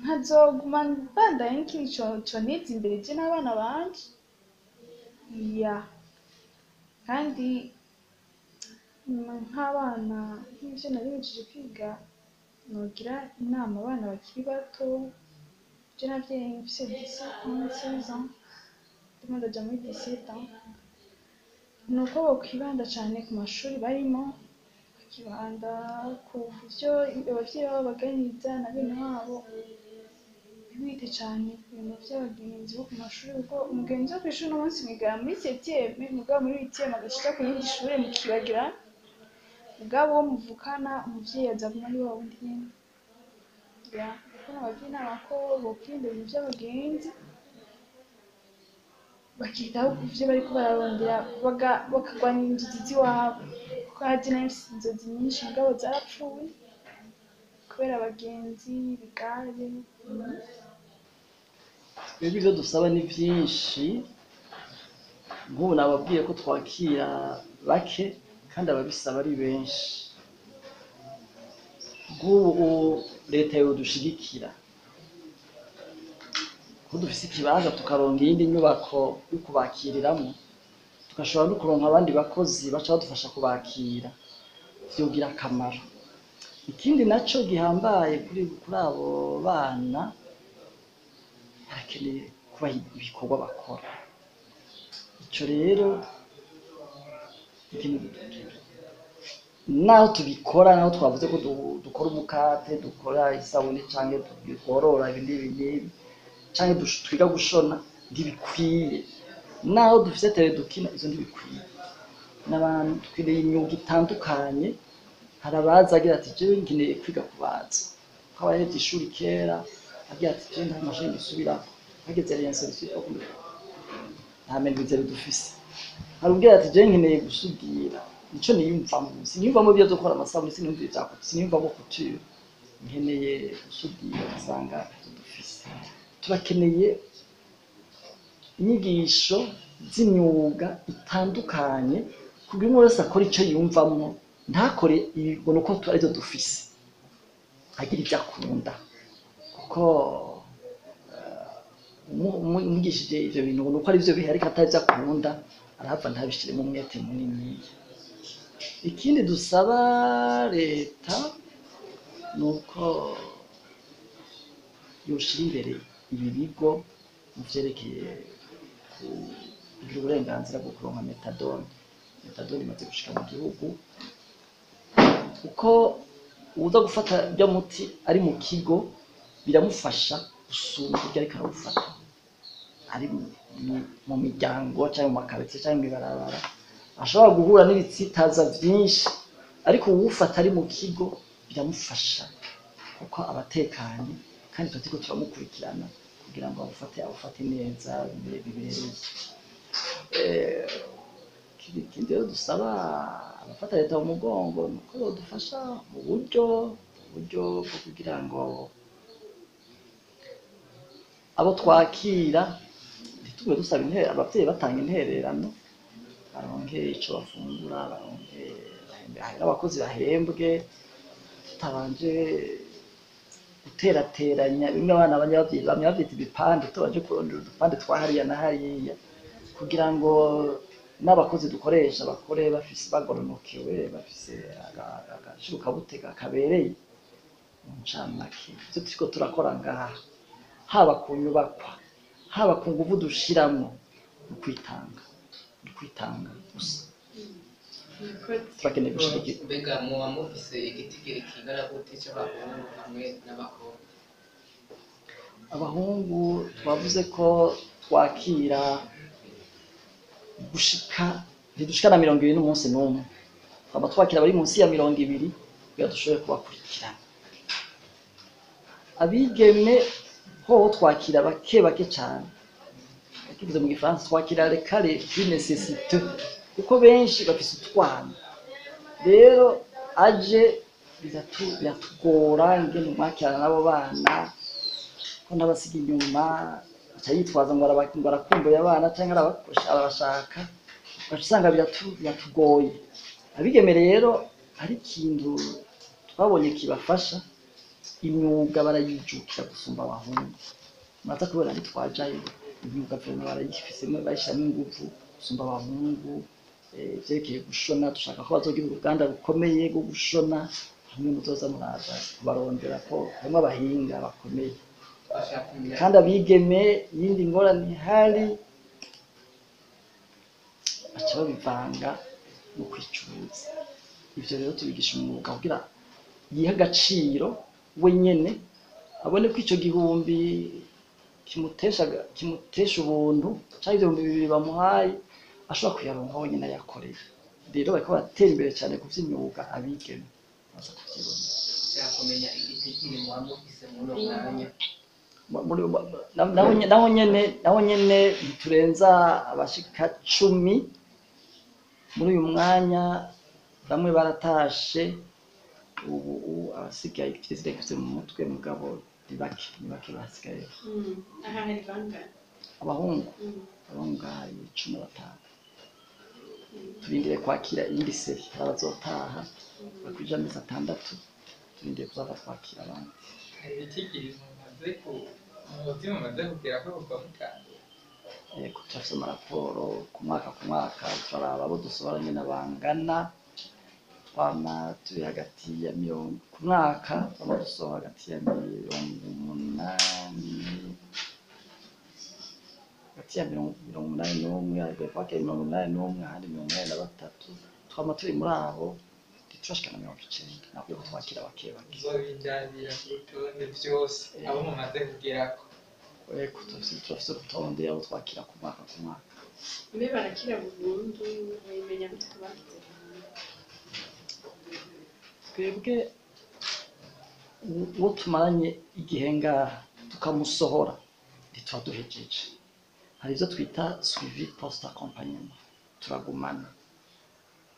nkazoguma mbandanya n'ikintu coneza imbere je n'abana banje. Ya, kandi nk'abana, nk'ivyo nari mpejeje kwiga, nogira inama abana bakiri bato. Je navyaye mfise 17 ans, 16 ans, ndimo ndaja muri 17 ans. Nuko bokwibanda cane ku mashuri barimo, bakibanda ku vyo abavyeyi babo baganiriza na bene wabo, ntibite cane ku bintu vy'abagenzi bo ku mashuri, kuko umugenzi wo kw'ishuri uno munsi mwigana muri septième, mugabo muri huitième agaca aja ku yindi shure mukibagirana. Mugabo uwo muvukana, umuvyeyi azaguma ari wa wundi nyene. Ya, kuko nobagira inama ko bokwirinda ibintu vy'abagenzi, bakitaho kuvyo bariko bararondera, bakagwanira inzozi z'iwabo, kuko naje nari mfise inzozi nyinshi mugabo zarapfuye kubera abagenzi, ibigare. Twebwe ivyo dusaba ni vyinshi. Nk'ubu nababwiye ko twakira bake kandi ababisaba ari benshi. Nk'ubu leta yodushigikira ko dufise ikibanza, tukaronka iyindi nyubako yo kubakiriramwo, tugashobora no kuronka abandi bakozi baca badufasha kubakira, vyogira akamaro. Ikindi naco gihambaye kuri abo bana, barakeneye kubaha ibikorwa bakora. Ico rero ikintu naho tubikora, naho twavuze ko dukora umukate, dukora isabune, canke tworora ibi n'ibi n'ibi, canke twiga gushona, ntibikwiye. Naho dufise tere dukina, ivyo ntibikwiye. N'abantu dukeneye imyuga itandukanye. Hari abaza agira ati jewe nkeneye kwiga kubaza, ko abahejeje ishuri kera agira ati jewe nta mashuri ngisubirako, hageze reinsertion nta menuiserie dufise. Hari uwugira ati jewe nkeneye gusudira, nico niyumvamwo, siniyumvamwo ivyo gukora amasabune, siniyumva ivya siniyumvamwo couture, nkeneye gusudira, ugasanga ivyo dufise. Turakeneye inyigisho z'imyuga itandukanye kugira umwe wese akore ico yiyumvamwo, ntakore ngo nuko arivyo dufise, agira ivyo akunda, kuko Umwigishije ivyo bintu ngo nuko ari vyo bihari ariko atari vyo akunda, arahava ntabishiremo umwete munini. Ikindi dusaba leta ni uko yoshira imbere ibi bigo mu vyerekeye kugira uburenganzira bwo kuronka méthadone. Méthadone imaze gushika mu gihugu, kuko uza gufata urya muti ari mu kigo biramufasha gusumba uburyo ariko arawufata ari mu miryango canke mu makaritsiye canke mw'ibarabara, ashobora guhura n'ibitsitaza vyinshi. Ariko uwufata ari mu kigo biramufasha kuko aba atekanye, kandi tuba turiko turamukurikirana kugira ngo awufate neza bibereye. Ikindi rero dusaba abafata leta mu mugongo ni uko bodufasha mu buryo bwo kugira ngo abo twakira ntitugume dusaba abavyeyi batanga intererano, baronke ico bafungura, baronke bahembe, abakozi bahembwe tutabanje guterateranya bimwe abana bamwe bavyita ibipande, tubanje kurondera udupande twa hariya na hariya, kugira ngo n'abakozi dukoresha bakore bafise bagoronokewe, bafise agaciro kabutega kabereye. Mu ncamake, ivyo turiko turakora ngaha, haba ku nyubakwa, haba ku nguvu dushiramwo, ni ukwitanga, ni ukwitanga gusa. Turakeneye gushigikira. Mbega muba mufise igitigiri kingana gute c'abahungu hamwe n'abakobwa? Abahungu twavuze ko twakira gushika, ntidushika na 20 n'umunsi n'umwe. Twaba twakira abari munsi ya 20 kugira dushobore kubakurikirana. Abigeme hoho twakira bake bake cane. Kivuze mu gifaransa, twakira les cas les plus nécessiteux, kuko benshi bafise utwana. Rero aje biratugora ingene umwakirana n'abo bana, ko ntabasiga inyuma, aca yitwaza ngo ngo arakumbuye abana canke arabashaka, ugaca usanga biratugoye. Abigeme rero hari ikintu twabonye kibafasha: imyuga barayijukira gusumba abahungu. Muraza kubona ntitwajayo, imyuga vraiment barayifisemo, bayishiramwo inguvu gusumba abahungu. Ivyerekeye gushona, dushaka ko bazogira uruganda rukomeye rwo gushona, hamwe muzoza muraza kubarondera, ko harimwo abahinga bakomeye. Bashaka kumenya. Kandi abigeme, iyindi ngorane ihari, baca babivanga no kwicuruza. Ivyo rero tubigisha umwuga kugira yihe agaciro we nyene, abone ko ico gihumbi kimutesha ubuntu canke 2000 bamuhaye ashobora kuyaronka wenyene ayakoreye. Rero bariko baratera imbere cane ku vy'imyuga abigeme, baza kuvyibonera. Bashaka kumenya igitigiri muba mufise muri uno mwanya. Naho nyene ntiturenza abashika 10 muri uyu mwanya. Bamwe baratashe, ubu abasigaye ifise mu mutwe, mugabo ni bake, ni bake basigaye. Aha hari bangahe? Abahungu? Abahungu hari 15. Turindiriye kwakira iyindi série, hari abazotaha bakwije amezi 6, turindiriye kuzaza twakira abandi. Hari ibitigiri mumaze ku muzi mumaze kugera ko kuva mutangura? Yego, turafise amaraporo ku mwaka ku mwaka, turaraba abo dusohora nyene bangana. Twama turi hagati ya mirongo, ku mwaka twama dusohora hagati ya 80, hagati ya 81, ariko kwakira 81, ahandi 83. Twama turi muri abo, ntiturashika na 90. Nakwiye ko twakira bake bake. Muzobindabira ku rutonde vyose abo mumaze kugerako? Yego, turafise urutonde abo twakira ku mwaka ku mwaka. Mbe barakira burundu? Mubimenya gute ko bakize burundu? Twebwe uwo tumaranye igihe ngaha tukamusohora, ntituba duhejeje. Hari ibyo twita suivi post accompagnement, turagumana.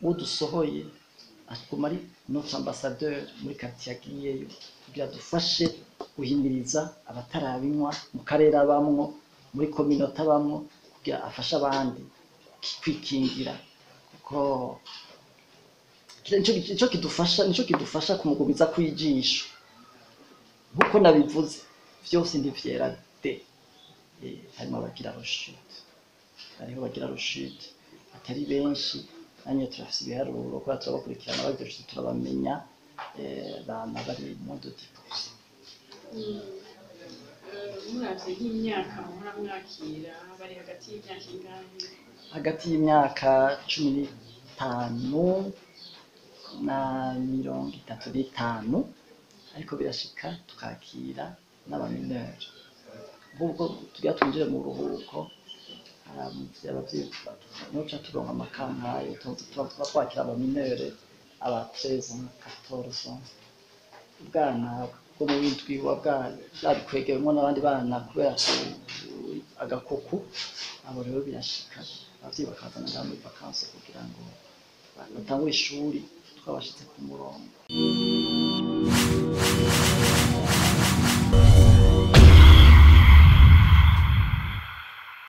Uwo dusohoye aguma ari notre ambassadeur muri quartier agiyeyo, kugira dufashe guhimiriza abatarabinywa mu karere abamwo, muri communauté abamwo, kugira afashe abandi kwikingira, kuko nico kidufasha kumugumiza kwijisho. Nkuko nabivuze, vyose ntivyera de. Harimo abagira rechute, hariho bagira rechute atari benshi. Nanyo turafise ibiharuro kubera turabakurikirana, bagize rechute turabamenya, bama bari moins de 10%. Muravye nk'imyaka muhora mwakira, bari hagati y'imyaka ingahe? Hagati y'imyaka 15 na 35, ariko birashika tukakira n'aba mineurs. Nk'ubwo tugira twinjire mu buruhuko, abavyeyi niho tuca turonka amakankayo, tuba twakira aba mineurs, aba 13 ans, 14 ans, ubwana bwo mu w'indwi buba bwabikwegewemwo n'abandi bana kubera agakuku. Abo rero birashika abavyeyi bakabazana ngaha muri vacances kugira ngo batangure ishuri twabashize ku murongo.